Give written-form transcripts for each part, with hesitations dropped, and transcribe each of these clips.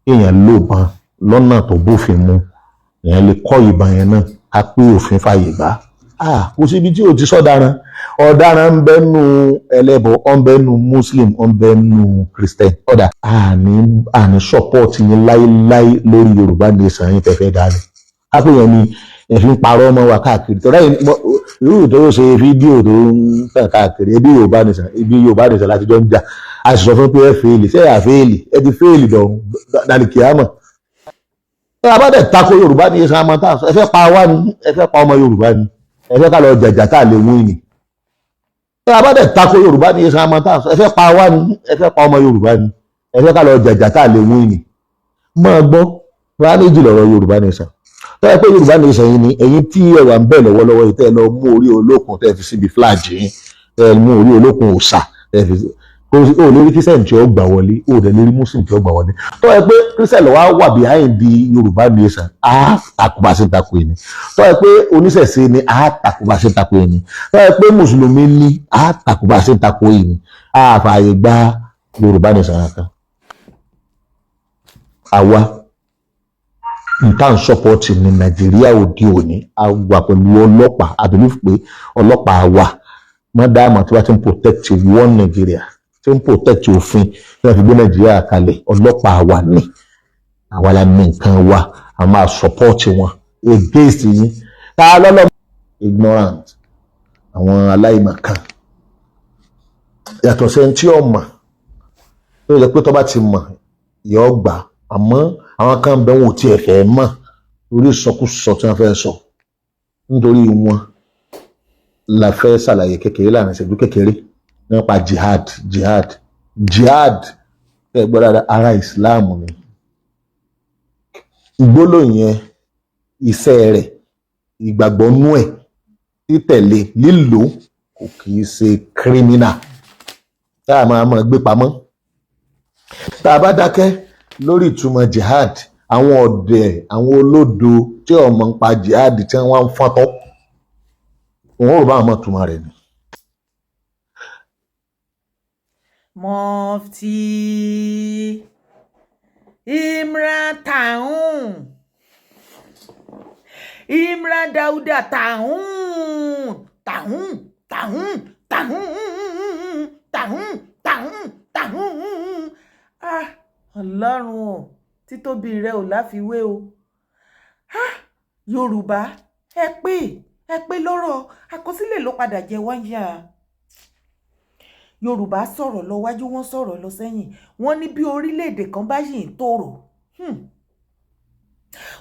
Èèyàn lò bọn lọ́nà tó bófin mu, èèyàn lè kọ́ ìbọn yẹn náà ká pé òfin fàyè gbà á. Kò síbi tí ò ti sọ̀daràn. Ọ̀daràn ń bẹ nù ẹlẹ́bọ, ó ń bẹ nù Muslim, ó ń bẹ nù Christian. Ọ̀dà àní support yín láéláé lórí Yorùbá Nation yín tẹ́fẹ́ dálẹ̀. Ká pé yẹn ni ẹ fi ń parọ́ mọ́ wa káàkiri tọ́lá yìí, irú tó ṣe fídíò tó ń tàn káàkiri ebi Yorùbá Nation, ibi Yorùbá Nation láti jọ ń jà. A sì sọ fún pé ẹ fail, ṣé ẹ fail? Ẹ ti fail dọ̀run dàlìkìámọ̀. Ẹ bá dẹ̀ tako Yorùbá Nation, àmọ́ tá a sọ, ẹ fẹ́ pa wá ni, ẹ fẹ́ pa ọmọ Yorùbá ni, ẹ fẹ́ ká lọ jàjà tá a lè win ni. Ẹ bá dẹ̀ tako Yorùbá Nation, àmọ́ tá a sọ, ẹ fẹ́ pa wá ni, ẹ fẹ́ pa ọmọ Yorùbá ni, ẹ fẹ́ ká lọ jàjà tá a lè win ni. Máa gbọ́ bá méjì lọ́rọ̀ Yorùbá Nation. Tó yẹ pé Yorùbá Nation yìí ni ẹ̀yin tí ẹ wà ń bẹ̀ lọ́wọ́lọ́wọ́ yìí, tẹ́ ẹ lọ mú orí olókun, tẹ́ ẹ fi síbi flag yín, tẹ́ ẹ mú orí olókun òòṣà, tẹ́ ẹ fi kò ó lórí, Christian tí ó gbà wọlé, ó dẹ̀ lórí Muslim tí ó gbà wọlé. Tó yẹ pé Christian ló wá wà behind the Yorùbá Nation, á takùbà sí takò ẹni. Tó yẹ pé oníṣẹ̀ṣe ni, á takùbà sí takò ẹni. Tó yẹ pé mùsùlùmí ni, á takùbà sí takò ẹni. Á fààyè gba Yorùbá Nation kan. Àwa nǹkan support ní Nàìjíríà òde òní, a wà pẹ̀lú ọlọ́pàá. I believe pé ọlọ́pàá wà mọ́dàmọ́ tí wọ́n ti ń protect one Nigeria, tí ń protect òfin tí wọ́n fi gbé Nàìjíríà kalẹ̀. Ọlọ́pàá wà ní àwa la ní nǹkan wa, a máa support wọn against yín. Ta lọ́lọ́ ignorant, àwọn aláìmọ̀kan, yàtọ̀ sẹ́ni tí ó mọ̀ tó yẹ pé tó bá ti mọ̀ yọ gbà. Àmọ́ àwọn kan bẹ́ẹ̀, wọn ò tiẹ̀ fẹ́ mọ̀ lórí ìsọkúsọ tí wọ́n fẹ́ sọ. Nítorí wọn la fẹ́ ṣàlàyé kékeré láàrin ìṣẹ́jú kékeré nípa jihad. Jihad, jihad, ẹ gbọ́ dáadáa, ara Islam ni. Gbólóhùn yẹn, iṣẹ́ rẹ̀, ìgbàgbọ́ nú ẹ̀, títẹ̀lé, lílò, kò kì í ṣe criminal tá a máa máa gbé pamọ́. Tá a bá dákẹ́ lórí ìtumọ̀ jihad, àwọn ọ̀dẹ̀, àwọn olódo tí ọmọ ń pa jihad tí wọ́n ń fọ́ntọ́, òun ò bá àwọn mọ̀ túmọ̀ rẹ̀ ni. Mufti Imran Tahun, Imran Dauda Tahun, Tahun, Tahun, Tahun, Tahun, Tahun, Tahun. Ah, Ọlọ́run o, títóbi rẹ ò láfiwé o. Ah, Yorùbá, ẹ pé ẹ pé lọ́rọ̀ àkọsílẹ̀ ló padà jẹ wáyà. Yorùbá sọ̀rọ̀ lọ wájú, wọ́n sọ̀rọ̀ lọ sẹ́yìn. Wọ́n ní bí orílẹ̀-èdè kan bá ṣì ń tòrò,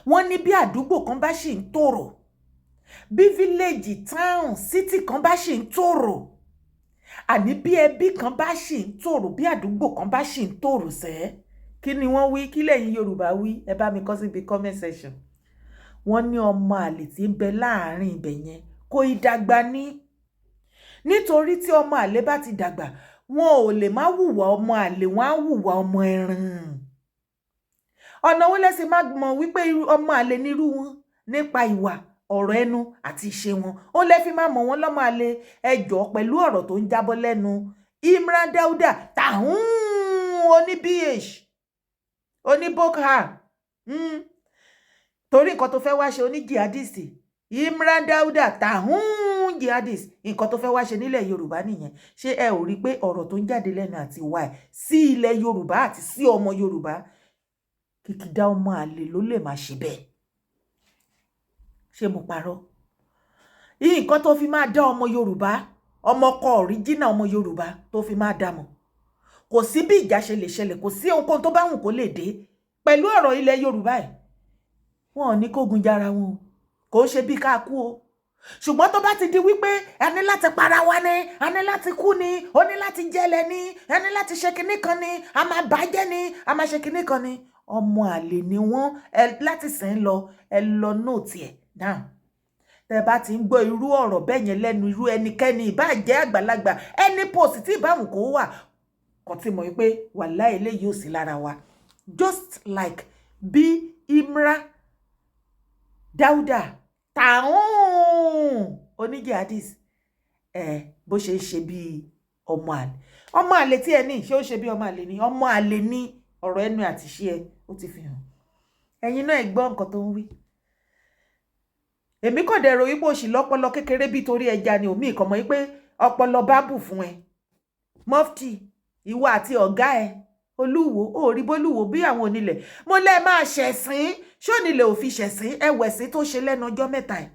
wọ́n ní bí àdúgbò kan bá ṣì ń tòrò, bí village, town, city kan bá ṣì ń tòrò, àní bí ẹbí kan bá ṣì ń tòrò, bí àdúgbò kan bá ṣì ń tòrò sẹ́, kí ni wọ́n wí? Kí lẹ̀yin Yorùbá wí? Ẹ bá mi kọ síbi comment section. Wọ́n ní ọmọ àlè tí ń bẹ láàrin ibẹ̀ yẹn kò ì dàgbà ní, nítorí tí ọmọ àlè bá ti dàgbà, wọn ò lè má hùwà ọmọ àlè, wọn á hùwà ọmọ ẹran. Ọ̀nà wo lẹ́sìn máa mọ̀ wípé ọmọ àlè nírú wọn? Nípa ìwà, ọ̀rọ̀ ẹnu àti ìṣe wọn, ó lẹ́ fi máa mọ̀ wọ́n lọ́mọ àlè. Ẹjọ́, pẹ̀lú ọ̀rọ̀ tó ń jábọ́ lẹ́nu Imran Dauda Tahun, oní bh, oní boko, torí nǹkan tó fẹ́ wá ṣe, oní jihadist Imran Dauda Tahun, jihadist, nǹkan tó fẹ́ wá ṣe nílẹ̀ Yorùbá nìyẹn. Ṣé ẹ ò rí i pé ọ̀rọ̀ tó ń jáde lẹ́nu àti ìwà ẹ̀ sí ilẹ̀ Yorùbá àti sí ọmọ Yorùbá, kìkìdá ọmọ àlè ló lè máa ṣe bẹ́ẹ̀? Ṣé mo parọ́? Nǹkan tó fi máa dá ọmọ Yorùbá, ọmọ ọkọ ọ̀ríjínà ọmọ Yorùbá tó fi máa dá mọ̀, kò sí bí ìjà ṣe lè ṣẹlẹ̀, kò sí ohunkóhun tó bá wù kó lè dé pẹ̀lú ọ̀rọ̀ ilẹ̀ Yorùbá ẹ̀, wọn ò ní kógun jára wọn o. Kò ń ṣe bí ká kú o. Ṣùgbọ́n tó bá ti di wípé a ní láti para wa ni, a ní láti kú ni, ó ní láti jẹ́lẹ̀ ni, a ní láti ṣe kinní kan ni, a máa bàjẹ́ ni, a máa ṣe kinní kan ni, ọmọ àlè ni wọ́n. Ẹ láti sìn lọ, ẹ lọ note ẹ̀ down. Tẹ bá ti ń gbọ́ irú ọ̀rọ̀ bẹ́ẹ̀ yẹn lẹ́nu irú ẹnikẹ́ni, ìbá jẹ́ àgbàlagbà, ẹni post tí ìbáwùn kó wà, kò tí mọ̀ wípé wàláhì eléyìí ò sí lára wa. Just like bí Imran Dauda Tahun oníjihadis ẹ bó ṣe ń ṣe bíi ọmọ àlè, ọmọ àlè tí ẹ ní, ṣé ó ṣe bí ọmọ àlè ni? Ọmọ àlè ni. Ọ̀rọ̀ ẹnu àti ṣé ẹ ó ti fi hàn. Ẹ̀yin náà, ẹ gbọ́ nǹkan tó ń wí. Èmi kò dẹ̀ rò wípé o sì lọ́pọlọ kékeré bí torí ẹja ni òmí ìkànmọ́ wípé ọpọlọ bá bù fún ẹ. Mufti, ìwọ àti ọ̀gá ẹ Olúwo, ó rí bólúwo bí àwọn onílẹ̀ mo lẹ́ máa ṣẹ̀sín. Ṣé onílẹ̀ ò fi ṣẹ̀sín? Ẹwẹ̀sín tó ṣe lẹ́nu ọjọ́ mẹ́ta ẹ̀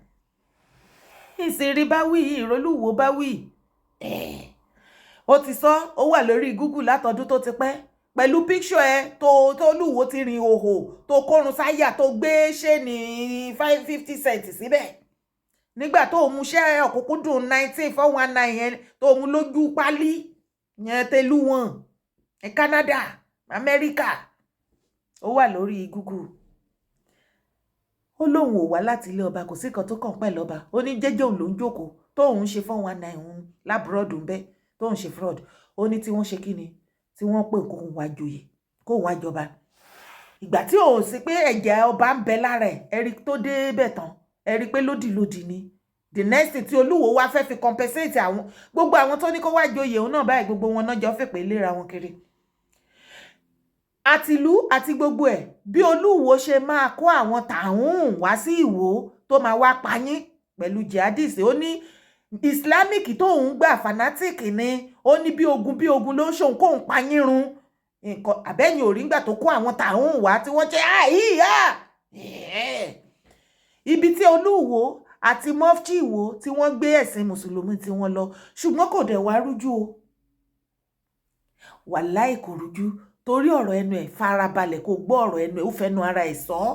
ìsìnrí bá wí, ìrólúwo bá wí. Ó ti sọ, ó wà lórí Google látọdún tó ti pẹ́, pẹ̀lú picture ẹ tó lúwo ti rìn òhò, tó kórun sáyà, tó gbé ṣé ní 50 cent síbẹ̀ nígbà tó mú iṣẹ́ ọ̀kúnkúndùn 19419 yẹn, tó mú lójú pálí yẹn tẹlú wọn ní Canada, Amẹ́ríkà. Ó wà lórí Google. Ó lóun ò wá láti ilé ọba, kò sí kan tó kàn pẹ̀lú ọba. Ó ní jẹ́jẹ́ òun ló ń jókòó tóun ṣe 419 òun l'abroad ń bẹ́, tóun ṣe fraud. Ó ní tí wọ́n ṣe kí ni, tí wọ́n pè kóun wá joyè, kóun wá jọba, ìgbà tí òun sí pé ẹ̀jẹ̀ ọba ń bẹ lára ẹ̀. Ẹ̀rí tó dé bẹ̀ tán, ẹ̀rí pé lódìlódì ni. The next thing tí Olúwo wá fẹ́ fi compensate àwọn gbogbo àwọn tó ní kó wá joyè òun náà báyìí, gbogbo wọn náà jọ fèpè léra wọn kiri àtìlú àti gbogbo ẹ̀, bí Olúwo ṣe máa kó àwọn tààrùn wá sí Ìwó tó máa wá payín pẹ̀lú jihadist. Ó ní Islamic tóun gbà, fanatic ni. Ó ní bí ogun bí ogun ló ń ṣòun kóun payín run nǹkan àbẹ́yìn òrí ńgbà tó kó àwọn tààrùn wá tí wọ́n jẹ́ àìyá ibi tí Olúwo àti Mufti Ìwó tí wọ́n gbé ẹ̀sìn mùsùlùmí tí wọ́n lọ. Ṣùgbọ́n kò dẹ̀ wá rújú o, wàláì kò rújú, torí ọ̀rọ̀ ẹnu ẹ̀, farabalẹ̀ kó gbọ́ ọ̀rọ̀ ẹnu ẹ̀, ó fẹnu ara ẹ̀ sọ ọ́.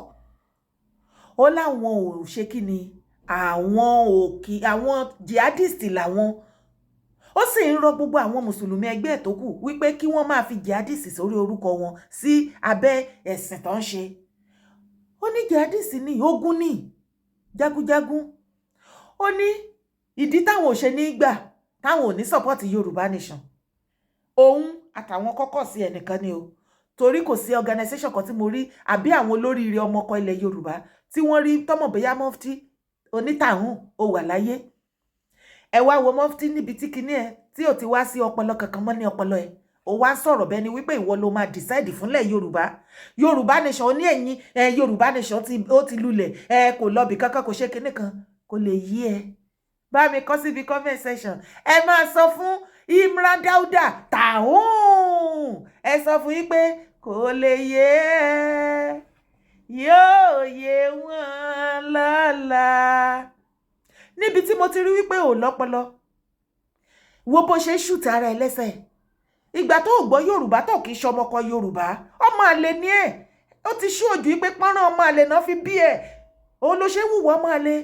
Ó láwọn ò ṣe kí ni, àwọn òkì, àwọn jihadist làwọn. Ó sì ń rọ gbogbo àwọn mùsùlùmí ẹgbẹ́ ẹ̀ tó kù wípé kí wọ́n máa fi jihadist sórí orúkọ wọn sí abẹ́ ẹ̀sìn tó ń ṣe. Ó ní jihadist ní ogun ní jagunjagun. Ó ní ìdí táwọn ò ṣe ní gbà, táwọn ò ní support Yorùbá Nation, òun àtàwọn kọ́kọ́ sí ẹnìkan ni o, torí kò sí organisation kan tí mo rí àbí àwọn olóríire ọmọkọ ilẹ̀ Yorùbá tí wọ́n rí tọ́mọ̀ bóyá Mufti onítàhún ó wà láyé. Ẹ wá wo Mufti níbi tí kinní ẹ tí ò ti wá sí ọpọlọ kankan mọ́ ní ọpọlọ ẹ. Ó wá sọ̀rọ̀ bẹ́ẹ̀ ni wípé ìwọ ló máa decide fúnlẹ̀ Yorùbá, Yorùbá Nation. Ó ní ẹ̀yìn ẹ, Yorùbá Nation ó ti lulẹ̀, ẹ kò lọ́bì kankan, kò ṣe kinní kan, kò lè yí ẹ. Bá mi kọ síbi comment section. Ẹ máa sọ fún Imran Dauda tàhún, ẹ sọ fún yín pé kò lè yé ẹ, yóò yé wọn lọ́la. Níbi tí mo ti rí wípé ò lọ́pọlọ, wo bó ṣe ń ṣùtì ara ẹ lẹ́sẹ̀. Ìgbà tó gbọ́ Yorùbá, tó kì í ṣọmọkọ Yorùbá, ọmọ àlè ni ẹ. Ó ti ṣú ojú pé pọ́nrán ọmọ àlè náà fi bí ẹ, òun ló ṣe ń wùwọ́ ọmọ àlè.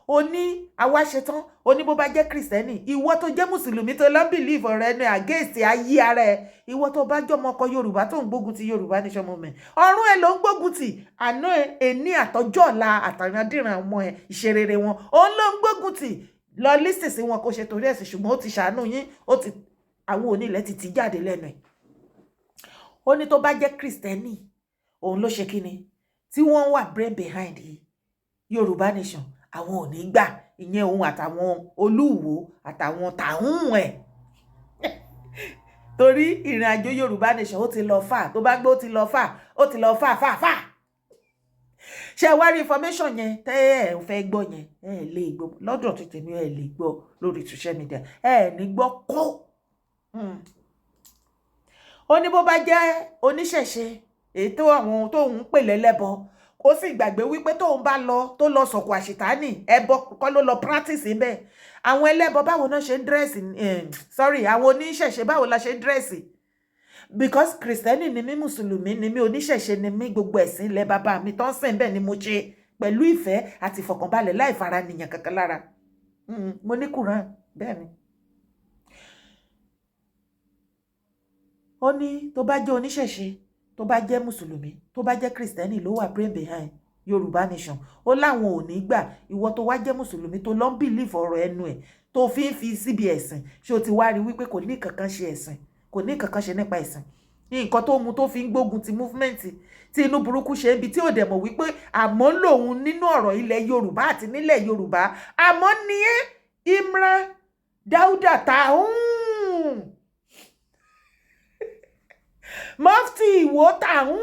Ó ní àwa ṣetán. Ó ní bó bá jẹ́ Christian, ìwọ tó jẹ́ mùsùlùmí tó lọ́n believe ọ̀rọ̀ ẹnu against ayé ara ẹ, ìwọ tó bá jọmọ ọkọ Yorùbá tó ń gbógun ti Yorùbá Nation Movement, ọ̀run ẹ ló ń gbógun ti, àná ẹ, èní, àtọjọ́ ọ̀la, àtàràndìràn ọmọ ẹ, ìṣerere wọn, òun ló ń gbógun ti. Lọ listen sí wọn kó ṣe torí ẹ̀sìn. Ṣùgbọ́n ó ti ṣàánú yín, ó ti àwọn onílẹ̀ ti ti jáde lẹ́nu ẹ̀. Ó ní tó bá jẹ́ Christian, òun ló ṣe kíni tí wọ́n wà brain behind Yorùbá Nation, àwọn ò ní gbà. Ìyẹn òun àtàwọn Olúwo àtàwọn tàhún ẹ̀, torí ìrìn àjò Yorùbá Nation ó ti lọ fà, tó bá gbé ó ti lọ fà, ó ti lọ fà fà fà. Ṣé ẹ wá rí information yẹn tẹ́ ẹ fẹ́ gbọ́ yẹn? Ẹ lè gbọ́ lọ́dọ̀ tó tèmi, ẹ lè gbọ́ lórí social media, ẹ ní gbọ́ kó. Ó ní bó bá jẹ́ oníṣẹ̀ṣe, ètò àwọn tóun ń pè lẹ́lẹ́bọ, ó sì gbàgbé wípé tóun bá lọ, tó lọ sọ̀kò àṣìtánì, ẹbọ kọ́ ló lọ practice bẹ́ẹ̀. Àwọn ẹlẹ́bọ, báwo náà ṣe ń dress? Sorry, àwọn oníṣẹ̀ṣe, báwo la ṣe ń dress? Because Christian ni mí, mùsùlùmí ni mí, oníṣẹ̀ṣe ni mí, gbogbo ẹ̀sìn ilẹ̀ bàbá mi tó ń sìn bẹ́ẹ̀ ni mo ṣe pẹ̀lú ìfẹ́ àti ìfọ̀kànbalẹ̀ láì fara nìyàn kankan lára. Mo ní Quran bẹ́ẹ̀ ni. Ó ní tó bá jẹ́ oníṣẹ̀ṣe, tó bá jẹ́ mùsùlùmí, tó bá jẹ́ Christian ló wà brain behind Yorùbá Nation, ó láwọn ò ní gbà. Ìwọ tó wá jẹ́ mùsùlùmí tó lọ ń believe ọ̀rọ̀ ẹnu ẹ̀, tó fi ń fi síbi ẹ̀sìn, ṣé o ti wá rí wípé kò ní kankan ṣe ẹ̀sìn, kò ní kankan ṣe nípa ẹ̀sìn? Nǹkan tó mu tó fi ń gbógun ti movement tí inú burúkú ṣe ń bi tí ò dẹ̀ mọ̀ wípé àmọ́ lòun nínú ọ̀rọ̀ ilẹ̀ Yorùbá àti nílẹ̀ Yorùbá, àmọ́ ní ẹ́ Imran Dauda Tahun. Mufti Ìwó tàún,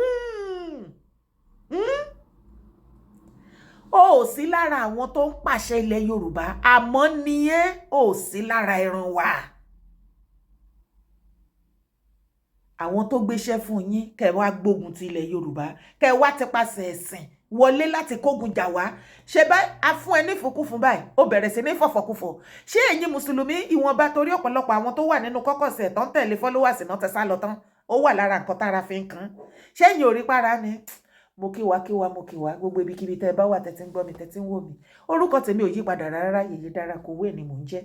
ó ò sí lára àwọn tó ń pàṣẹ ilẹ̀ Yorùbá, àmọ́ ní ẹ́ ò sí lára ẹran wa. Àwọn tó gbéṣẹ́ fún yín kẹ́ wá gbógun ti ilẹ̀ Yorùbá, kẹ́ wá tipasẹ̀ ẹ̀sìn wọlé láti kógun jà wá, ṣe bá a fún ẹ ní ìfúnkúfún báyìí, ó bẹ̀rẹ̀ sí ní fọ̀fọ̀kúfọ̀. Ṣé ẹ̀yin mùsùlùmí ìwọ̀nba, torí ọ̀pọ̀lọpọ̀ àwọn tó wà nínú kọ́kọ̀sẹ̀ tó ń tẹ̀lé followers náà tẹ sá lọ tán, ó wà lára nǹkan tára fi ń kan. Ṣé ẹ̀yin ò rí para ni? Mo kí wa, kí wa, mo kí wa, gbogbo ibikíbi tẹ́ ẹ bá wà, tẹ́ ti ń gbọ́ mi, tẹ́ ti ń wò mí. Orúkọ tèmi ò yí padà rárá, Yèyé Dára Kowé ni mò ń jẹ́.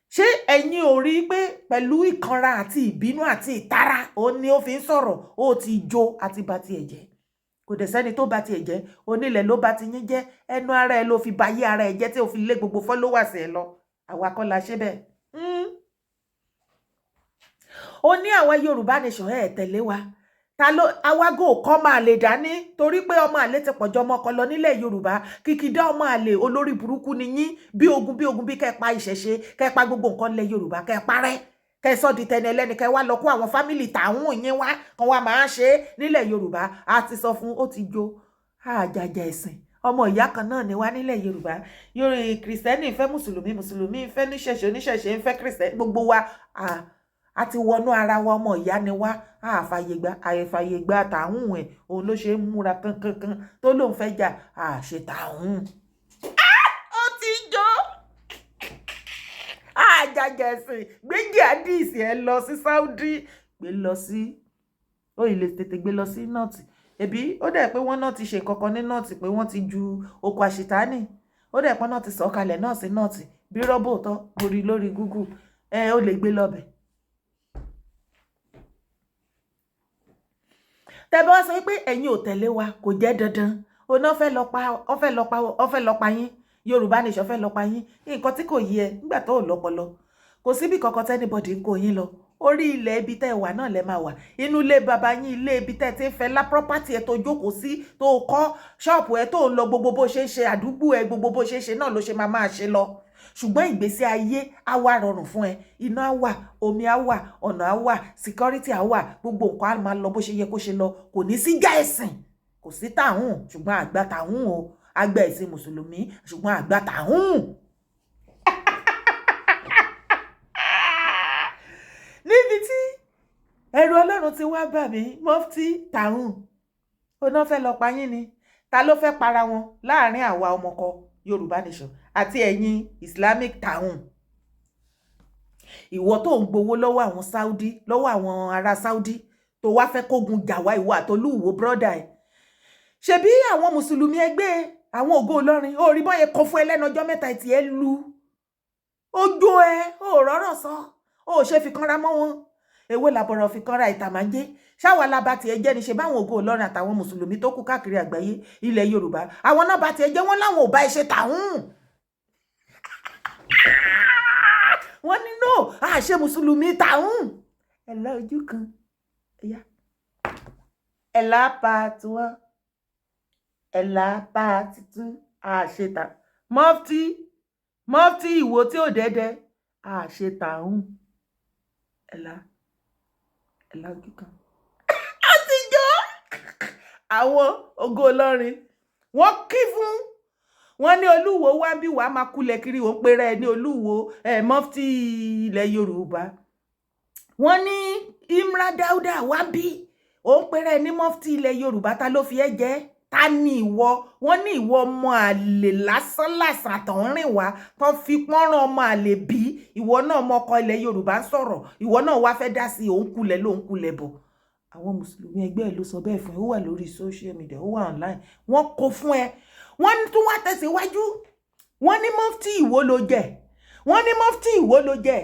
Ṣé ẹ̀yin ò rí pé pẹ̀lú ìkanra àti ìbínú àti ìtara ó ní ó fi ń sọ̀rọ̀? Ó ti jó àti bá tiẹ̀ jẹ́, kò dẹ̀ sẹ́ni tó bá tiẹ̀ jẹ́. Onílẹ̀ ló bá ti yín jẹ́, ẹnu ara ẹ ló fi bayé ara ẹ jẹ́, tí ó fi lé gbogbo followers ẹ lọ. Àwa kọ́ la ṣe bẹ́ẹ̀. Ó ní àwa Yorùbá nation, ẹ̀ tẹ̀lé wa, ta ló awágò kọ́ máa lè dání, torí pé ọmọ àlè ti pọ̀jọ́ ọmọ ọkọ lọ nílẹ̀ Yorùbá. Kìkìdá ọmọ àlè, olórí burúkú ni yín. Bí ogun, bí ogun, bí kẹ́ pa ìṣẹ̀ṣe, kẹ́ pa gbogbo nǹkan nílẹ̀ Yorùbá, kẹ́ parẹ́, kẹ́ sọ di tẹni ẹlẹ́ni, kẹ́ wá lọ kó àwọn family tàwọn yín wá kan wá máa ṣe é nílẹ̀ Yorùbá. A ti sọ fún, ó ti jó àjàjà ẹ̀sìn. Ọmọ ìyá kan náà ni wá nílẹ̀ Yorùbá. Yorùbá, Kristẹni ń fẹ́ mùsùlùmí, mùsùlùmí ń fẹ́ níṣẹ̀ṣe, oníṣẹ̀ṣe ń fẹ́ Kristẹni, gbogbo wa a ti wọnú ara wa, ọmọ ìyá ni wá. Àfàyègbà àìfàyègbà tààhùn ẹ̀, òun ló ṣe ń múra kankankan tó lóun fẹ́ jà àṣẹ tààhùn. Ó ti jó àjàjẹsìn, gbé jihadis ẹ lọ sí Saudi, gbé lọ sí ó lè tètè gbé lọ sí North. Ẹbí ó dẹ̀ pé wọ́n náà ti ṣe nǹkan kan ní North, pé wọ́n ti ju oko àṣetánì, ó dẹ̀ pé náà ti sọ̀kalẹ̀ náà sí North bí rọ́bò tọ́ borí lórí Google ẹ, ó lè gbé lọ́bẹ̀. Tẹ́ bá wá sọ pé ẹ̀yin ò tẹ̀lé wa, kò jẹ́ dandan oná fẹ́ lọ pa, ọ fẹ́ lọ pa, ọ fẹ́ lọ pa yín. Yorùbá nation fẹ́ lọ pa yín, nǹkan tí kò yé ẹ nígbà tó ò lọ́pọlọ. Kò síbi kankan t' anybody ń kó yín lọ. Orí ilẹ̀ ibi tẹ́ ẹ wà náà lẹ máa wà, inú ilé baba yín, ilé ibi tẹ́ ẹ ti ń fẹ́ lá, property ẹ tó jókòó sí, tó kọ́ ṣọ́ọ̀pù ẹ, tó ń lọ, gbogbo bó ṣe ń ṣe àdúgbò ẹ, gbogbo bó ṣe ń ṣe náà ló ṣe máa máa ṣe lọ. Ṣùgbọ́n ìgbésí ayé á wà rọrùn fún ẹ, iná á wà, omi á wà, ọ̀nà á wà, security á wà, gbogbo nǹkan á máa lọ bó ṣe yẹ kó ṣe lọ. Kò ní sí já ẹ̀sìn, kò sí tàhún, ṣùgbọ́n àgbà tàhún o, àgbà ẹ̀sìn mùsùlùmí, ṣùgbọ́n àgbà tàhún. Níbi tí ẹ̀rù Ọlọ́run ti wá bà mí, Mufti tàhún oná fẹ́ lọ pa yín ni. Ta ló fẹ́ para wọn láàrin àwa ọmọkọ Yorùbá nation àti ẹ̀yin Islamic tàhún? Ìwọ tó ń gbowó lọ́wọ́ àwọn Saudi, lọ́wọ́ àwọn ará Saudi, tó wá fẹ́ kógun jà wá, ìwọ àtolúwo brother ẹ̀. Ṣebí àwọn mùsùlùmí ẹgbẹ́ àwọn ògo Ìlọrin, ó rí bọ́yẹ kọ fún ẹ lẹ́nu ọjọ́ mẹ́ta tí ẹ lu ojú ẹ, ó rọ́rọ̀ sọ, ó ṣe fi kanra mọ́ wọn. Èwo làbọ̀rọ̀ fi kanra ìtàmájẹ́? Ṣáwa la bá tiẹ̀ jẹ́ ni? Ṣe báwọn ògo Ìlọrin àtàwọn mùsùlùmí tó kù káàkiri àgbáyé ilẹ̀ Yorùbá, àwọn náà bá tiẹ̀ jẹ́? Wọ́n láwọn ò bá ẹ ṣe tàún. Wọ́n ní no, àṣẹ mùsùlùmí tàún. Ẹ̀là ojú kan ẹ̀yà, ẹ̀là part one, ẹ̀là part two, àṣẹ tà. Mufti, Mufti Ìwò tí ò dẹ́dẹ́, àṣẹ tàún. Ẹ̀là, ẹ̀là ojú kan àtijọ́. Àwọn ògo Ìlọrin wọ́n kí fún wọ́n ní Olúwo wá bí wàá máa kulẹ̀ kiri, òun péré ẹ ní Olúwo ẹ, Mufti ilẹ̀ Yorùbá. Wọ́n ní Imran Dauda wá bí òun péré ẹ ní Mufti ilẹ̀ Yorùbá. Ta ló fi ẹ́ jẹ́? Ta ni ìwọ? Wọ́n ní ìwọ ọmọ àlè lásánlàsàn àtọ̀húnrìn wá tán fi pọ́nrán ọmọ àlè bí ìwọ náà. Ọmọ ọkọ ilẹ̀ Yorùbá ń sọ̀rọ̀, ìwọ náà wá fẹ́ dá sí i, òun kulẹ̀ lóun kulẹ̀ bọ̀. Àwọn mùsùlùmí ẹgbẹ́ ẹ̀ ló sọ bẹ́ẹ̀ fún ẹ. Ó wà lórí social media, ó wà online, wọ́n kó fún ẹ. Wọ́n tún wá tẹ̀síwájú, wọ́n ní Mufti Ìwó ló jẹ́, wọ́n ní Mufti Ìwó ló jẹ́.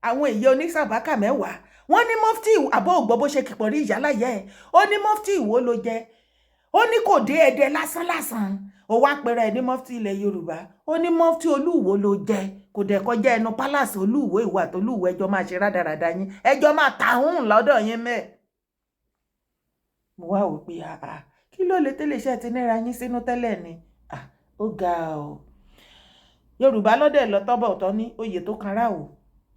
Àwọn èyí onísàbákà mẹ́wàá, wọ́n ní Mufti àbọ̀ ògbọ́ bó ṣe kìpọ̀ rí ìyáláyà ẹ̀. Ó ní Mufti Ìwó ló jẹ́, ó ní kò dé ẹdẹ lásánlàsàn, ó wá pẹrẹ ẹ ní Mufti ilẹ̀ Yorùbá. Ó ní Mufti Olúwo ló jẹ́, kò dẹ̀ kọjá ẹnu palace Olúwo. Ìwọ àtolúwo ẹjọ́ máa ṣe rádaràda yín, ẹjọ́ máa tàhún lọ́dọ̀ yín mẹ́ẹ̀. Mo wá wò pé àà, kí ló lè tẹ́lẹ̀ iṣẹ́ ti níra yín sínú tẹ́lẹ̀ ni? Ó ga o. Yorùbá lọ́dẹ̀ lọ tọ́bọ̀ tọ́ ní oyè tó kanra o.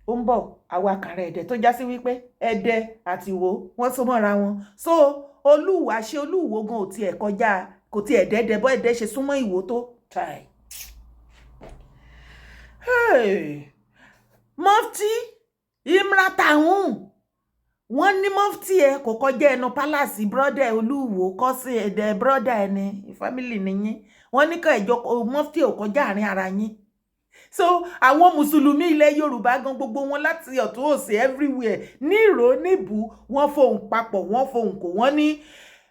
Ó ń bọ̀, àwọn àkàrà Ẹdẹ tó já sí wípé Ẹdẹ àti Ìwó wọ́n so mọ́ra wọn. So Olúwo, àṣẹ Olúwo gan ò tiẹ̀ kọjá, kò tiẹ̀ dẹ́dẹ́ bọ́ Ẹdẹ ṣe súnmọ́ Ìwó tó. Try. Hey. Mufti Imran Tahun, wọ́n ní mufti ẹ kò kọjá ẹnu palace brother Olúwo kọ́sí ẹ̀dẹ̀, brother ẹni family nìyí. Wọ́n ní ká ẹ̀jọ́ mufti ò kọjá àárín ara yín. So àwọn mùsùlùmí ilẹ̀ Yorùbá gan, gbogbo wọn láti ọ̀tún òsì, everywhere, ní ìró níbù, wọ́n fohùn papọ̀, wọ́n fohùn kò, wọ́n ní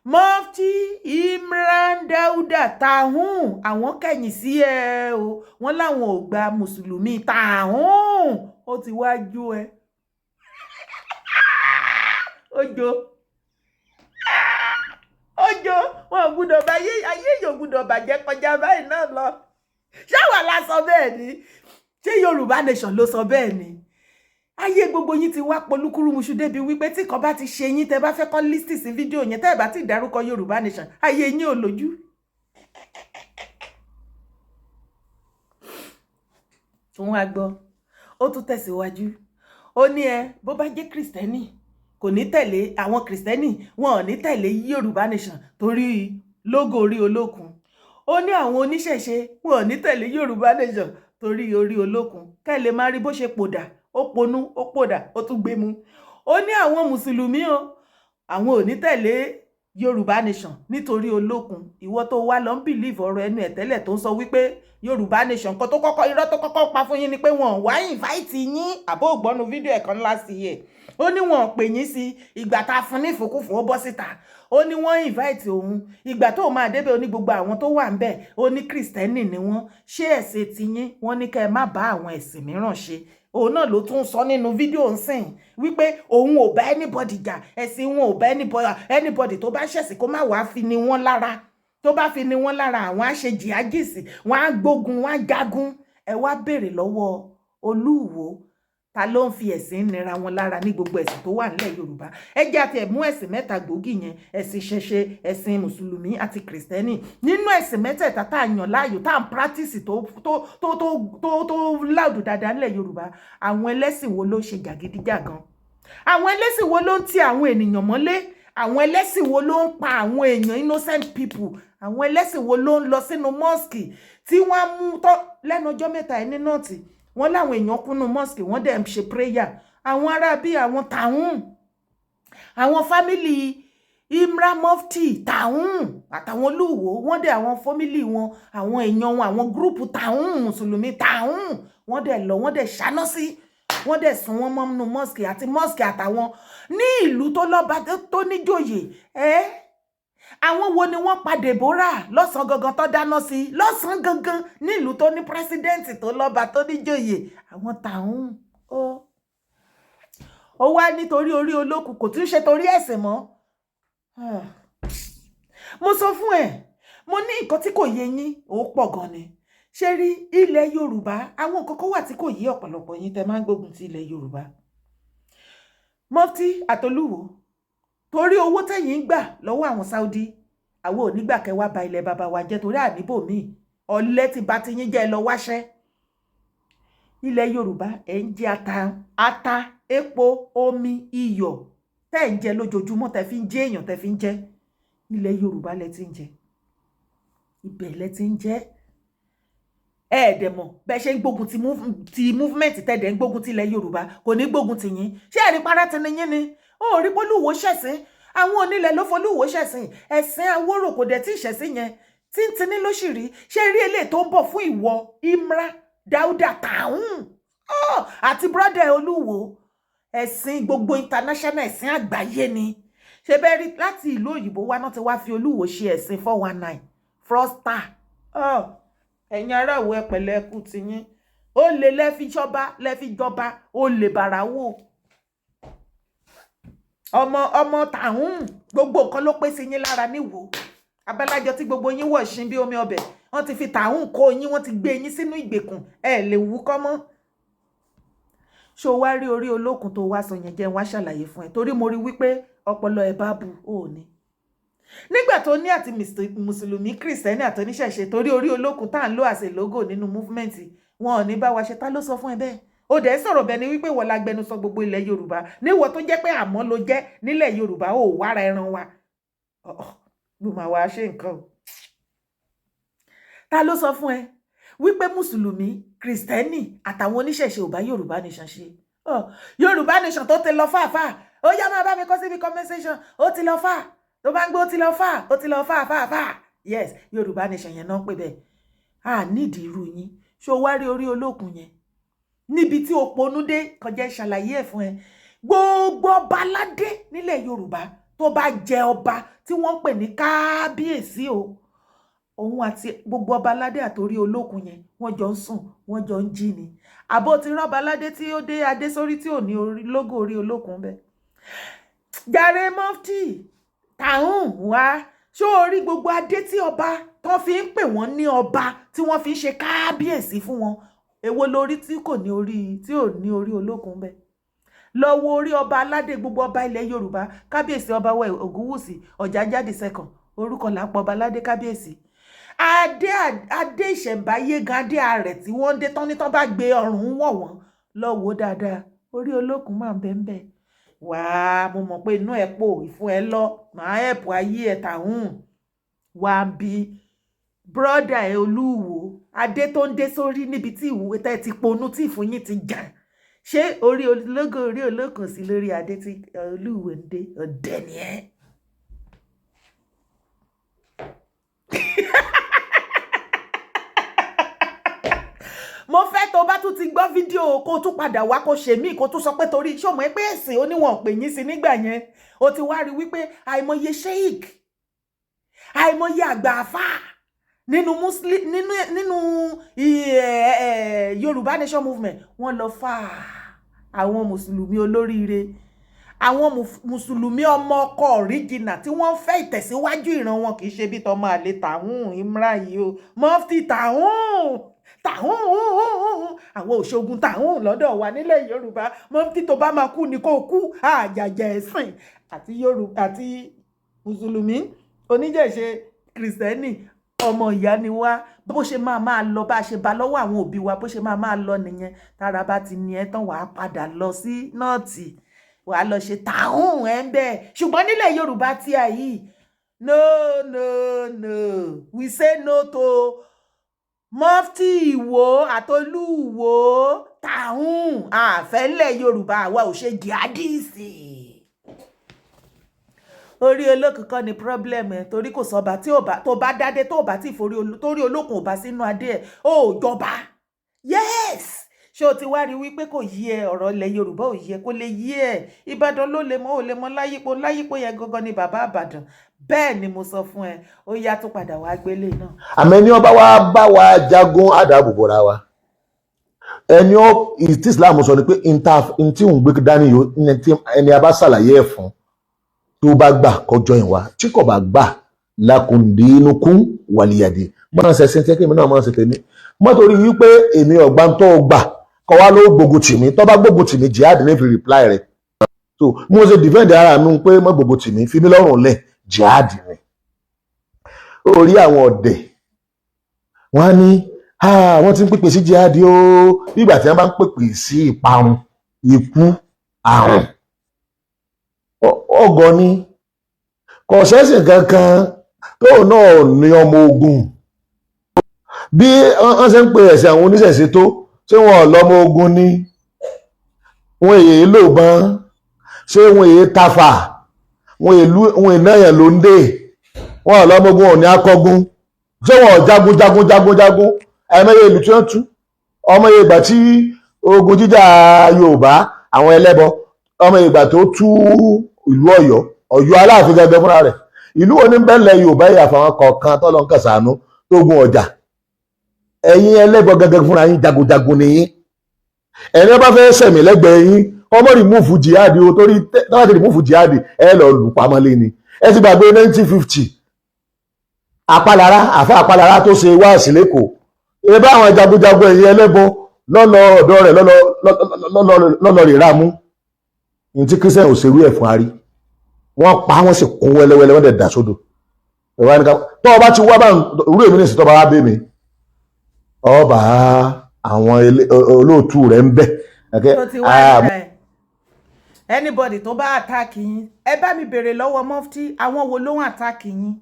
Mufti Imran Dauda Tahun, àwọn kẹ̀yìn sí ẹ o. Wọ́n láwọn ò gba mùsùlùmí Tahun. Ó ti wá jó ẹ, ó jó, ó jó. Wọn ò gbúdọ̀ bá ayé yóò gbúdọ̀ bàjẹ́ kọjá báyìí náà lọ. Ṣáwa la sọ bẹ́ẹ̀ ni? Ṣé Yorùbá Nation ló sọ bẹ́ẹ̀ ni? Ayé gbogbo yín ti wá polúkúrúmuṣu débi wípé tí kan bá ti ṣe yín, tẹ bá fẹ́ kọ́ listen sí fídíò yẹn, tẹ́ ẹ bá ti dárúkọ Yorùbá Nation, ayé yín ò lójú. Tún wá gbọ́, ó tún tẹ̀síwájú, ó ní ẹ bó bá jẹ́ Christian, kò ní tẹ̀lé àwọn Christian, wọn ò ní tẹ̀lé Yorùbá Nation torí logo orí olókun. Ó ní àwọn oníṣẹ̀ṣe, wọn ò ní tẹ̀lé Yorùbá Nation torí orí olókun. Kẹ́ ẹ lè máa rí bó ṣe pòdà, ó ponú, ó pòdà, ó tún gbé mu. Ó ní àwọn mùsùlùmí o, àwọn ò ní tẹ̀lé Yorùbá Nation nítorí olókun. Ìwọ tó wá lọ ń believe ọ̀rọ̀ ẹnu ẹ̀ tẹ́lẹ̀ tó ń sọ wípé Yorùbá Nation kan tó kọ́kọ́, irọ́ tó kọ́kọ́ pa fún yín ni pé wọn ò wá invite yín. Àbó ògbọ́nu fídíò ẹ̀ kan last year, ó ní wọn ò pè yín sí. Ìgbà tá a fún ní ìfòkúfò, ó bọ́ síta, ó ní wọ́n invite òun. Ìgbà tó máa débẹ̀, ó ní gbogbo àwọn tó wà ń bẹ̀, ó ní Christian ni wọ́n. Ṣé ẹ̀sìn tiyín, wọ́n ní kẹ́ ẹ má bá àwọn ẹ̀sìn mìíràn ṣe. Òun náà ló tún sọ nínú fídíò nsìn wípé òun ò bá anybody jà, ẹ̀sìn wọn ò bá anybody tó bá ṣẹ̀sìn kó má wàá fi ni wọ́n lára. Tó bá fi ni wọ́n lára, àwọn á ṣe jihadist, wọ́n á gbógun, wọ́n á jagun. Ẹ wá béèrè lọ́wọ́ Olúwo, ta ló ń fi ẹ̀sìn nira wọn lára ní gbogbo ẹ̀sìn tó wà nílẹ̀ Yorùbá? Ẹ jẹ́ àti ẹ̀mú ẹ̀sìn mẹ́ta gbòógì yẹn: ẹ̀sìn ṣẹṣẹ, ẹ̀sìn mùsùlùmí àti Christian. Nínú ẹ̀sìn mẹ́tẹ̀ẹ̀ta tá a yàn láàyò, tá à ń practice, tó tó tó tó tó tó loud dáadáa nílẹ̀ Yorùbá, àwọn ẹlẹ́sìn wo ló ṣe jàgídíjàgan? Àwọn ẹlẹ́sìn wo ló ń ti àwọn ènìyàn mọ́lé? Àwọn ẹlẹ́sìn wo ló ń pa àwọn èèyàn, innocent people? Àwọn ẹlẹ́sìn wo ló ń lọ sínú mosque tí wọ́n mú tọ́ lẹ́nu ọjọ́ mẹ́ta ẹ̀ ní North? Wọ́n láwọn èèyàn kúnnú mosque, wọ́n dẹ̀ ń ṣe prayer. Àwọn ará bíi àwọn tàún, àwọn family Imran Mufti tàún àtàwọn Olúwo, wọ́n dẹ̀ àwọn family wọn, àwọn èèyàn wọn, àwọn group tàún, mùsùlùmí tàún, wọ́n dẹ̀ lọ, wọ́n dẹ̀ ṣáná sí, wọ́n dẹ̀ sún wọ́n mọ́nú mosque àti mosque àtàwọn ní ìlú tó lọ́ba tó níjòyè ẹ́. Àwọn wo ni wọ́n pa Deborah lọ́sàn-án gangan, tó dáná sí lọ́sàn-án gangan nílùú tó ní president, tó lọ́ba, tó níjòyè? Àwọn tàún. Ó wá nítorí orí olókùn, kò tún ṣe torí ẹ̀sìn mọ́. Mo sọ fún ẹ, mo ní nǹkan tí kò yé yín ó pọ̀ gan ni. Ṣé rí ilẹ̀ Yorùbá, àwọn nǹkan kan wà tí kò yé ọ̀pọ̀lọpọ̀ yín tẹ́ máa ń gbógun ti ilẹ̀ Yorùbá. Mufti àtolúwo, torí owó tẹ̀yìn ń gbà lọ́wọ́ àwọn Saudi, àwọn ò ní gbà kẹ́ wá ba ilẹ̀ bàbá wa jẹ́, torí àníbò míì ọ̀lẹ ti ba ti yín jẹ́. Lọ wáṣẹ́. Ilẹ̀ Yorùbá, ẹ̀ ń jẹ ata, ata, epo, omi, iyọ̀ tẹ́ ń jẹ lójoojúmọ́, tẹ́ fi ń jẹ èèyàn, tẹ́ fi ń jẹ, ilẹ̀ Yorùbá lẹ ti ń jẹ, ibẹ̀ lẹ ti ń jẹ. Ẹ ẹ̀dẹ̀ mọ̀ bẹ́ẹ̀ ṣe ń gbógun ti movement, tẹ̀dẹ̀ ń gbógun ti ilẹ̀ Yorùbá, kò ní gbógun ti yín. Ṣé ẹ̀rí para ti ni yín ni? Ó rí pólúwo ṣẹ̀sìn, àwọn onílẹ̀ ló folúwo ṣẹ̀sìn, ẹ̀sìn awórò kò dẹ̀ tí ì ṣẹ̀sìn yẹn tíntínní ló sì rí. Ṣé rí eléyìí tó ń bọ̀ fún ìwọ Imra Dauda Tahun àti brother Olúwo, ẹ̀sìn gbogbo international, ẹ̀sìn àgbáyé ni. Ṣe bẹ́ẹ̀ rí láti ìlú òyìnbó wá náà ti wá fi Olúwo ṣe ẹ̀sìn 419 fraudster. Ẹ̀yin aráàwọ̀, ẹ pẹ̀lẹ́, ẹkú tiyín. Ó lè lẹ́fi jọba, lẹ́fi jọba, ó lè bàrà wò. Ọmọ ọmọ tàhún, gbogbo nǹkan ló pé sí yín lára níwò. Abálájọ tí gbogbo yín wọ̀ ṣin bí omi ọbẹ̀, wọ́n ti fi tàhún kó yín, wọ́n ti gbé yín sínú ìgbèkùn, ẹ lè wú kọ́ mọ́. Ṣó wá rí orí olókun tó wá sọ yẹn? Jẹ́ wá ṣàlàyé fún ẹ, torí mo rí wípé ọpọlọ ẹ bá bu ò ní nígbà tó ní àti mùsùlùmí, Christian àti oníṣẹ̀ṣe, torí orí olókun tá à ń lò àṣẹ logo nínú movement, wọn ò ní bá wa ṣe. Tá ló sọ fún ẹ bẹ́ẹ̀? Ó dẹ̀ sọ̀rọ̀ bẹ́ẹ̀ ni wípé wọ́n lágbẹnusọ gbogbo ilẹ̀ Yorùbá, níwọ̀ tó jẹ́ pé àmọ́ ló jẹ́ nílẹ̀ Yorùbá, ó wára ẹran wa ló máa wá ṣe nǹkan o. Ta ló sọ fún ẹ wípé mùsùlùmí, kìrìsìtẹ́nì àtàwọn oníṣẹ̀ṣe ò bá Yorùbá Nation ṣe? Yorùbá Nation tó ti lọ fàáfàá, ó yá, máa bá mi kọ síbi comment section. Ó ti lọ fà tó bá ń gbé, ó ti lọ fà, ó ti lọ fà fà fà. Yes, Yorùbá Nation yẹn náà ń pè bẹ́ẹ̀. A nídìí irú yín. Ṣó wá rí orí olókun yẹn níbi tí o ponú dé kọjá ìṣàlàyé ẹ̀ fún ẹ? Gbogbo ọba aládé nílẹ̀ Yorùbá tó bá jẹ ọba tí wọ́n ń pè ní kábíyèsí o, òun àti gbogbo ọba aládé àtòrí olókun yẹn, wọ́n jọ ń sùn, wọ́n jọ ń jí ni. Àbó ti rọ́ba aládé tí ó dé adé sórí tí ò ní orí lógò orí olókun bẹ́ẹ̀? Jàre, mọ́fítì tàún wá, ṣó o rí gbogbo adé tí ọba tó fi ń pè wọ́n ní ọba, tí wọ́n fi ń ṣe kábíyèsí fún wọn, èwo lórí tí kò ní orí, tí ò ní orí olókun bẹ́ẹ̀? Lọ wo orí ọba aládé, gbogbo ọba ilẹ̀ Yorùbá. Kábíyèsí ọba wa Ògúnwùsì Ọ̀jájá second, orúkọ là ń pọ̀ ọba aládé kábíyèsí. Adé, adé ìṣẹ̀ǹbáyé gan, adé ààrẹ tí wọ́n ń dé tán ní tán bá gbé ọrùn wọ̀ wọ́n. Lọ wò dáadáa, orí olókun máa ń bẹ́ẹ̀ bẹ́ẹ̀. Wàá, mo mọ̀ pé inú ẹ̀ pò ìfún ẹ lọ, màá ẹ̀pù ayé ẹ̀ tàhún wá bí brother ẹ̀ Olúwo. Adé tó ń dé sórí níbi tí ìwúwe tẹ́ ti ponú tí ìfún yín ti jà, ṣé orí ológo, orí olókun sí lórí adé tí Olúwo ń dé? Ọ̀dẹ̀ ni ẹ́. Mo fẹ́ tó bá tún ti gbọ́ fídíò, kó tún padà wá, kó ṣe mí, kó tún sọ pé torí ṣó mọ̀ pé ẹ̀sìn oníwọ̀n pè yín sí nígbà yẹn. O ti wá rí wípé àìmọye sheik, àìmọye àgbà àfà nínú Muslim, nínú Yorùbá Nation movement, wọ́n lọ fà àwọn mùsùlùmí olóríire, àwọn mùsùlùmí ọmọ ọkọ ọ̀ríjìnà tí wọ́n fẹ́ ìtẹ̀síwájú ìran wọn, kì í ṣe bí tọmọ àlè tàhún Imran yìí o, mọ́fìtì tàhún tàhún, àwọn òṣogun tàhún lọ́dọ̀ wa nílẹ̀ Yorùbá. Mọ́fìtì, tó bá máa kú ni kó kú. Àjàjà ẹ̀sìn àti Yorùbá àti mùsùlùmí, oníjẹ̀ṣe, kìrìsìtẹ́nì, ọmọ ìyá ni wá. Bó ṣe máa máa lọ, bá a ṣe bá lọ́wọ́ àwọn òbí wa, bó ṣe máa máa lọ nìyẹn. Tára bá ti ní ẹ tán, wàá padà lọ sí North, wàá lọ ṣe tàhún ẹ̀ ń bẹ́ẹ̀. Ṣùgbọ́n nílẹ̀ Yorùbá tí a yìí, no, no, no, we say no to mọ́fítì Ìwó àtolúwo tàhún. Àfẹ́lẹ̀ Yorùbá, àwa ò ṣe jihadist. Orí olókùn kọ́ ni problem ẹ̀, torí kò sọba tí ò bá tó bá dádé, tó bá tí forí torí olókùn ò bá sínú adé ẹ̀, ó jọba. Yes, ṣé o ti wá rí wípé kò yí ẹ? Ọ̀rọ̀ ilẹ̀ Yorùbá ò yí ẹ, kó lè yí ẹ. Ìbàdàn ló lè mọ, ò lè mọ láyípo. Láyípo yẹn gangan ni bàbá Ìbàdàn. Bẹ́ẹ̀ ni mo sọ fún ẹ. Ó yá, tó padà wá gbélé náà. Àmọ́ ẹni ọba wa bá wa jagun, àdàbòbòra wa. Ẹni ọ tí Islam sọ ni pé n tí òun gbé dání yìí, ẹni a bá ṣàlàyé ẹ̀ fún, tó bá gbà kọjọ ìwà, tí kò bá gbà, lakum dinukum waliyadi. Máa ṣe ṣe tẹ́kẹ́ mi náà, máa ṣe tèmi. Mọ́ torí wípé èmi ọ̀gbà tó gbà kọ́ wá ló gbógun tì mí. Tó bá gbógun tì mí, jihad ní fi reply rẹ̀. So mo ṣe defend ara mi pé má gbógun tì mí, fi mí lọ́rùn lẹ̀, jihad ni. Orí àwọn ọ̀dẹ̀, wọ́n á ní wọ́n ti ń pèpè sí jihad o. Nígbà tí wọ́n bá ń pèpè sí ìparun, ikú, àrùn, ọgọ ni. Kò sẹ́sìn kankan tóun náà ní ọmọ ogun. Bí wọ́n ṣe ń pe ẹ̀sìn àwọn oníṣẹ̀ṣe tó, ṣé wọn ò lọ́mọ ogun ni? Wọn èyí lò bán, ṣé wọn èyí tafà, wọn èyí náyàn ló ń dè? Wọn ò lọ́mọ ogun, ò ní akọgun. Ṣé wọn ò jagun jagun jagun jagun? Ẹ̀mẹ́yẹ ìlú tí wọ́n tú, ọmọ ìgbà tí ogun jíjà Yorùbá, àwọn ẹlẹ́bọ, ọmọ ìgbà tó tú ìlú Ọ̀yọ́, Ọ̀yọ́ Aláàfin gẹ́gẹ́ fúnra rẹ̀. Ìlú wo ní bẹ́ẹ̀lẹ̀ Yorùbá yìí àfàwọn kọ̀ọ̀kan tọ́lọ́ ń kàṣàánú tó gun ọjà? Ẹ̀yin ẹlẹ́bọ gẹ́gẹ́ fúnra yín, jagunjagun ni yín. Ẹni bá fẹ́ sẹ̀mí lẹ́gbẹ̀ẹ́ yín, ọmọ remove jihad o, torí tọ́wọ́ ti remove jihad, ẹ lọ lù pamọ́ lé ni. Ẹ ti gbàgbé 1950, apálára, àfa apálára tó ṣe wáàsí lẹ́kọ̀ọ́, ẹ bá àwọn jagunjagun ẹ̀yin ẹlẹ́bọ lọ́lọ́ ọ̀dọ́ rẹ̀ lọ́lọ́ rè rà mú. Ní tí Christian ò ṣerú ẹ̀ fún arí, wọ́n pa wọ́n sì kún wẹ́lẹ́wẹ́lẹ́, wọ́n dẹ̀ dà sódò. Tọ́ ọ bá ti wá bá rú èmi ní ìsìn, tọ́ bá wá bẹ́ mi, ọba àwọn olóòtú rẹ̀ ń bẹ. Tó ti wá ẹ, anybody tó bá attack yín, ẹ bá mi béèrè lọ́wọ́ mufti, àwọn wo ló ń attack yín?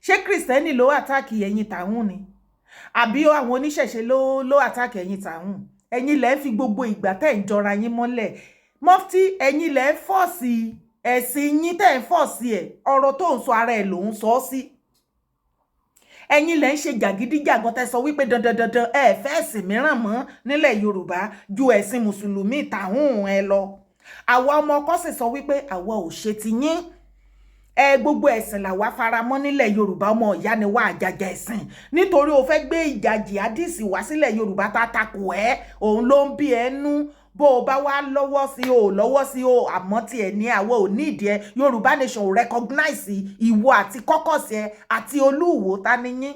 Ṣé Christian ló attack ẹ̀yin tàwọn ni, àbí àwọn oníṣẹ̀ṣe ló attack ẹ̀yin tàwọn? Ẹ̀yin lẹ́ ń fi gbogbo ìgbà tẹ̀ ń jọra yín mọ́lẹ̀. Mufti, ẹ̀yin lẹ́ ń force ẹ̀sìn yín, tẹ̀ ń force ẹ̀. Ọ̀rọ̀ tó ń sọ, ara ẹ̀ ló ń sọ ọ́ sí. Ẹ̀yin lẹ́ ń ṣe jàgídíjàgan, tẹ́ sọ wípé dandan dandan, ẹ fẹ́ ẹ̀sìn mìíràn mọ́ nílẹ̀ Yorùbá ju ẹ̀sìn Mùsùlùmí tàhún ẹ lọ. Àwa ọmọ ọkọ sì sọ wípé àwa ò ṣe ti yín ẹ, gbogbo ẹ̀sìn làwa faramọ́ nílẹ̀ Yorùbá. Ọmọ ìyá ni wá. Àjàjà ẹ̀sìn, nítorí o fẹ́ gbé ìjà jihadist wá sílẹ̀ Yorùbá, tá takò ẹ́, òun ló ń bí ẹ nú. Bó o bá wá lọ́wọ́ sí o, lọ́wọ́ sí o, àmọ́ tiẹ̀ ní àwọ̀ ò ní ìdí ẹ. Yorùbá Nation ò recognize ìwọ àti kọ́kọ́sì ẹ àti Olúwo. Ta ni yín?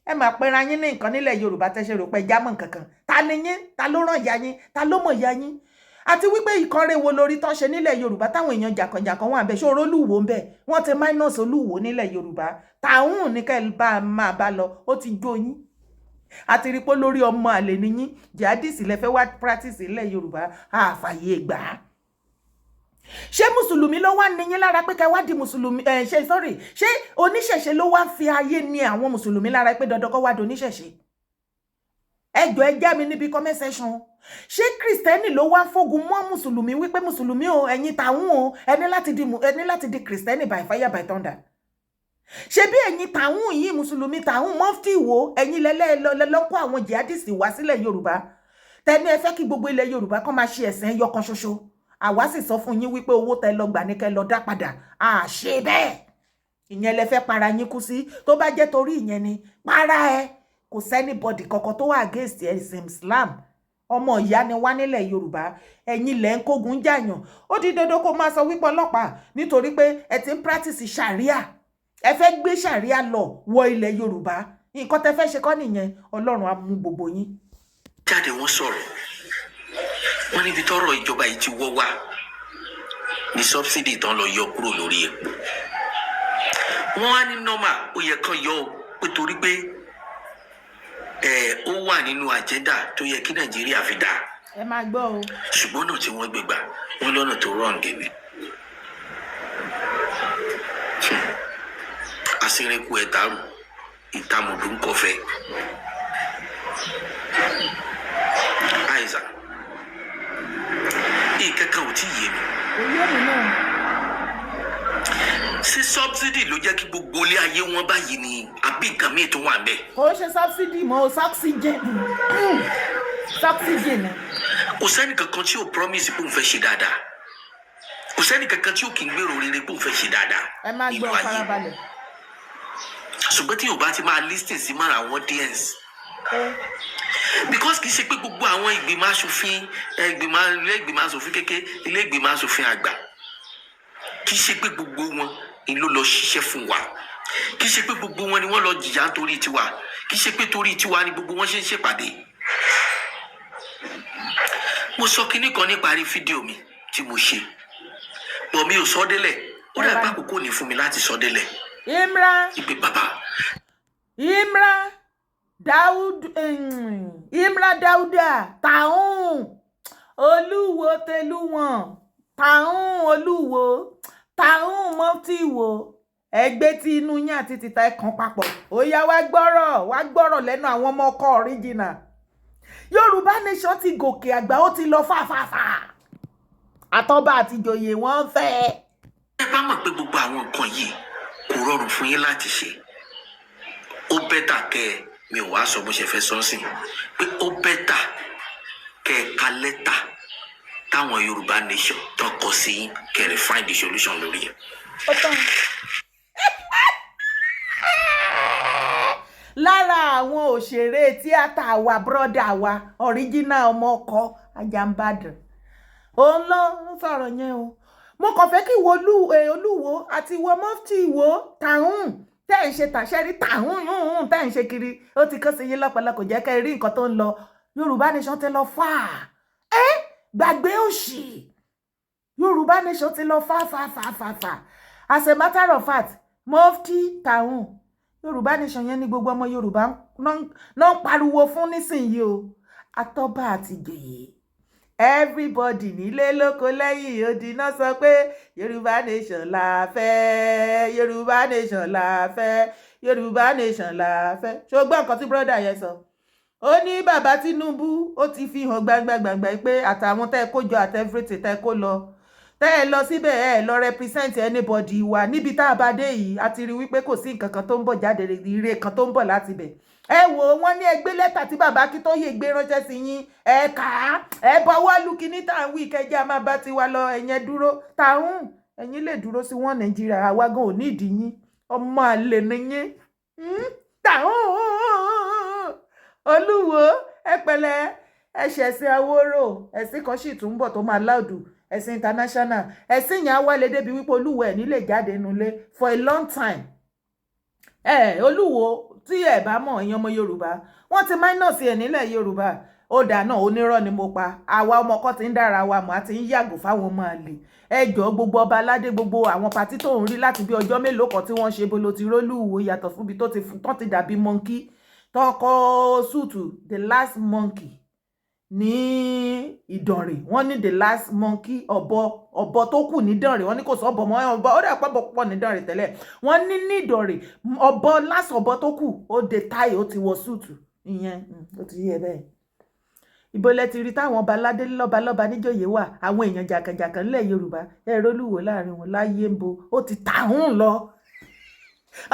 Ẹ máa pera yín ní nǹkan nílẹ̀ Yorùbá, tẹ́sẹ̀ rò pé jámọ̀ nǹkan kan. Ta ni yín? Ta ló ràn ya yín? Ta ló mọ̀ ya yín? Àti wípé ìkànrẹ́ wo lórí tán ṣe nílẹ̀ Yorùbá táwọn èèyàn jàkànjàkàn wà bẹ́ẹ̀? Ṣòro Olúwo ń bẹ? Wọ́n ti minus Olúwo nílẹ̀ Yorùbá. Tààrùn ní kẹ́ ẹ bá máa bá lọ, ó ti jó yín. Àti rí pé lórí ọmọ àlè ni yín. Jihadist lẹ fẹ́ wá practice nílẹ̀ Yorùbá, àfàyè gbà á. Ṣé Mùsùlùmí ló wá ní yín lára pé kẹ́ wá di Mùsùlùmí ẹ? Ṣe, sorry, ṣé oníṣẹ̀ṣe ló wá fi ayé ní àwọn Mùsùlùmí lára pé dandan kó wá di oníṣẹ̀ṣe? Ẹ jọ̀ọ́, ẹ já mi níbi comment section. Ṣé Christian ló wá fógun mọ́ Mùsùlùmí wípé Mùsùlùmí o, ẹ̀yin tàwọn o, ẹni láti di Christian by fire by thunder? Ṣé bí ẹ̀yin tàwọn yìí, Mùsùlùmí tàwọn, mọ́fítì wo, ẹ̀yin lẹ́lẹ́lọ́kọ́ àwọn jihadist wá sílẹ̀ Yorùbá, tẹni ẹ fẹ́ kí gbogbo ilẹ̀ Yorùbá kàn máa ṣe ẹ̀sìn ẹyọ kan ṣoṣo? Àwa sì sọ fún yín wípé owó tẹ lọ gbà ní kẹ́ lọ dá padà. À ṣe bẹ́ẹ̀, ìyẹn lẹ fẹ́ para yín kú sí. Tó bá jẹ́ torí ìyẹn ni, para ẹ. Kò sí anybody kankan tó wà against ẹ̀sìn Islam. Ọmọ ìyá ni wá nílẹ̀ Yorùbá. Ẹ̀yin lẹ̀ ń kógun jàyàn. Ó di dandan kó máa sọ wípé ọlọ́pàá, nítorí pé ẹ ti ń practice sharia, ẹ fẹ́ gbé sharia lọ wọ ilẹ̀ Yorùbá. Nǹkan tẹ fẹ́ ṣe kọ́ nìyẹn. Ọlọ́run á mú gbogbo yín. Jáde, wọ́n sọ̀rọ̀, wọ́n níbi tọ́rọ̀ ìjọba yìí ti wọ́ wá ní subsidy tán lọ yọ kúrò lórí epo. Wọ́n á ní normal, ó yẹ kán yọ ọ pé torí pé ẹ ó wà nínú agenda tó yẹ kí Nàìjíríà fi dáa. Ẹ máa gbọ́ o. Ṣùgbọ́n náà tí wọ́n gbé gbà wọ́n lọ́nà tó wrong ni. Asínrẹ́kù ẹ̀ tààrù ìtàmùdù ń kọfẹ́ àìsàn nǹkan kan ò tí ì yé mi. Kò yé mi náà. Ṣé subsidy ló jẹ́ kí gbogbo ilé ayé wọn báyìí ni, àbí nǹkan míì tó wà ńbẹ̀? Kò ń ṣe subsidy mọ́ o, oxygen, oxygen ni. Kò sẹ́ni kankan tí ò promise pé òun fẹ́ ṣe dáadáa. Kò sẹ́ni kankan tí ò kì í gbèrò rere pé òun fẹ́ ṣe dáadáa Ẹ máa nínú gbọ́. ayé. Farabalẹ̀. Ṣùgbọ́n tí yóò bá ti máa listen sí mọ́ra àwọn audience, because kì í ṣe pé gbogbo àwọn ìgbìmọ̀ asòfin, ìgbìmọ̀ ilé ìgbìmọ̀ asòfin kékeré, ilé ìgbìmọ̀ asòfin àgbà, kì í ṣe pé gbogbo wọn ni ló lọ ṣiṣẹ́ fún wa. Kì í ṣe pé gbogbo wọn ni wọ́n lọ jìyà nítorí tiwa. Kì í ṣe pé torí tiwa ni gbogbo wọn ṣe ń ṣèpàdé. Mo sọ kinní kan níparí fídíò mi tí mo ṣe bọ̀, mi ò sọ délẹ̀. Ó dàgbà, àkókò ní fún mi láti sọ délẹ̀. Imran. Ìpè bàbá. Imran Daud, Imran Dauda Taun, Olúwo tẹlúwọn Taun, Olúwo Taun, mọ́tì wo, ẹgbẹ́ tí inú yín àti tìta ẹ̀ kan papọ̀. Ó yá, wá gbọ́rọ̀, wá gbọ́rọ̀ lẹ́nu àwọn ọmọ ọkọ original. Yorùbá Nation ti gòkè àgbà, ó ti lọ fàfàfà. Àtọ́ba àtìjòyè wọ́n ń fẹ́. Ẹ bá mọ̀ pé gbogbo àwọn nǹkan yìí kò rọrùn fún yín láti ṣe, ó better kẹ́ ẹ, mi ò wá sọ bó ṣe fẹ́ sọ sí pé ó better kẹ́ ẹ ka lẹ́tà táwọn Yorùbá Nation tán kọ sí yín, kẹ́ ẹ find the solution lórí ẹ̀. Ó tán. Lára àwọn òṣèré tíátà wa, brother wa, original ọmọ ọkọ Ajambadàn, òun ló ń sọ̀rọ̀ yẹn o. Mo kàn fẹ́ kí ìwọ Olúwo àti ìwọ mọ́fítì ìwọ tàhún tẹ́ ẹ̀ ń ṣe tàṣẹ́rí tàhún tẹ́ ẹ̀ ń ṣe kiri, ó ti kó sí yín lọ́pọ̀lọpọ̀, kò jẹ́ kẹ́ ẹ rí nǹkan tó ń lọ. Yorùbá Nation ti lọ fà á, ẹ gbàgbé òṣì. Yorùbá Nation ti lọ fà fà fà fà fà. As a matter of fact, mọ́fítì tàhún, Yorùbá Nation yẹn ní gbogbo ọmọ Yorùbá náà ń pariwo fún nísìnyí o. Atọ́ba àti ìjòyè, Everybody nílé lóko lẹ́yìn odi náà sọ pé Yorùbá Nation la fẹ́, Yorùbá Nation la fẹ́, Yorùbá Nation la fẹ́. Ṣó gbọ́ nǹkan tí brother yẹn sọ? Ó ní bàbá Tinubu, ó ti fi hàn gbangba gbangba pé àtàwọn tẹ́ ẹ kó jọ àti everything tẹ́ ẹ kó lọ, tẹ́ ẹ lọ síbẹ̀, ẹ lọ represent anybody wa. Níbi tá a bá dé yìí, a ti rí wípé kò sí nǹkan kan tó ń bọ̀ jáde, ire kan tó ń bọ̀ láti bẹ̀. Ẹ wò wọ́n ní ẹgbẹ́ lẹ́tà tí bàbá Akíntóyè gbé ránṣẹ́ sí yín, ẹ kà á, ẹ bọ́wọ́ lu kíní tá à ń wí kẹjá máa bá tiwa lọ. Ẹ̀yẹn dúró táwọn ẹ̀yin lè dúró sí wọn Nàìjíríà, àwa gan ò ní ìdí yín. Ọmọ àlè nìyín táwọn. Olúwo, ẹ pẹ̀lẹ́, ẹ ṣẹ̀sìn àwòrò. Ẹ̀sìn kan sì tún ń bọ̀ tó máa láòdù, ẹ̀sìn international. Ẹ̀sìn yẹn á wálé débi wípé olúwo ẹ̀ nílé jáde nulẹ̀ for a long time. Ẹ olúwo, tí ẹ bá mọ̀, ẹ̀yin ọmọ Yorùbá, wọ́n ti minus ẹ̀ nílẹ̀ Yorùbá. Ó dà náà, onírọ́ ni mo pa. Àwa ọmọ kan ti ń dára wa mọ̀, àti ń yàgò fáwọn ọmọ àlè. Ẹ jọ̀ọ́, gbogbo ọba aládé, gbogbo àwọn party tó ń rí láti bí ọjọ́ mélòó kan tí wọ́n ṣe, bolo ti rólùwò yàtọ̀ fúnbi tó ti tán ti dàbí monkey tọkọ suit, the last monkey ní Ìdànrè. Wọ́n ní the last monkey, ọ̀bọ, ọ̀bọ tó kù ní Ìdànrè. Wọ́n ní kò sọ ọ̀bọ mọ́. Ọ̀bọ ó dẹ̀ pọ̀ pọ̀ ní Ìdànrè tẹ́lẹ̀. Wọ́n ní Ìdànrè, ọ̀bọ, last ọ̀bọ tó kù, ó de tie, ó ti wọ suit. Ìyẹn ó ti yé bẹ́ẹ̀. Ibo lẹ ti rí táwọn ọba aládé, lọ́ba lọ́ba, níjòyè wà, àwọn èèyàn jàkànjàkàn ńlẹ̀ Yorùbá? Ẹ rólùwò láàrin wọn láyé ń bo. Ó ti tàhún lọ,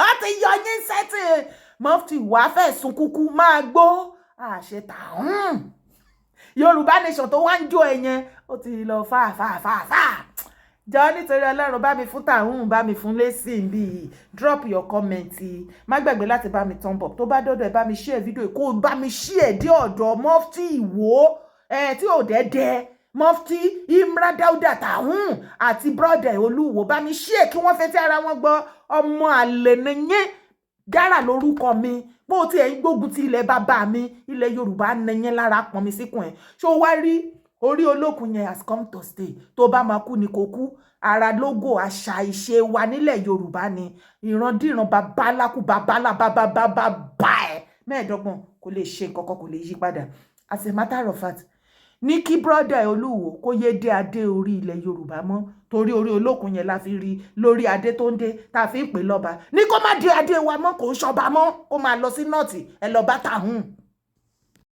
ó ti yọ yín sẹ́tì. Mọ́fìtì wàá fẹ́ sun kúkú máa gbó àṣẹ tàhún. Yorùbá Nation tó wá ń jó ẹ yẹn, ó ti lọ fà fà fà fà. Jọ, nítorí Ọlọ́run, bá mi fún tàhún, bá mi fún lẹ́sìn bíi. Drop your comment. Má gbàgbé láti bá mi thumb up. Tó bá dọ́dọ̀ ẹ, bá mi share fídíò, kó o bá mi share dé ọ̀dọ̀ mọ́fìtì Ìwó ẹ tí ò dẹ́dẹ́, mọ́fìtì Imran Dauda tàhún àti brother Olúwo. Bá mi share kí wọ́n fẹ́ tí ara wọn gbọ́. Ọmọ àlè nìyẹn. Dára lórúkọ mi bó o tiẹ̀ ń gbógun ti ilẹ̀ bàbá mi, ilẹ̀ Yorùbá nìyẹn lára pọn mi síkùn ẹ̀. Ṣó wá rí orí olókun yẹn has come to stay. Tó bá máa kú ni kò kú. Ara lógo àṣà ìṣe wa nílẹ̀ Yorùbá ni. Ìrandíran babaláku babalá babababa ẹ̀ 25 kò lè ṣe nǹkan kan, kò lè yí padà. As a matter of fact, ní kí brother Olúwo kó yé dé adé orí ilẹ̀ Yorùbá mọ́, torí orí olókun yẹn la fi rí lórí adé tó ń dé tá a fi ń pè lọ́ba. Ní kó má dé adé wa mọ́, kò ń ṣọba mọ́, kó máa lọ sí north. Ẹ lọ bá tàhún.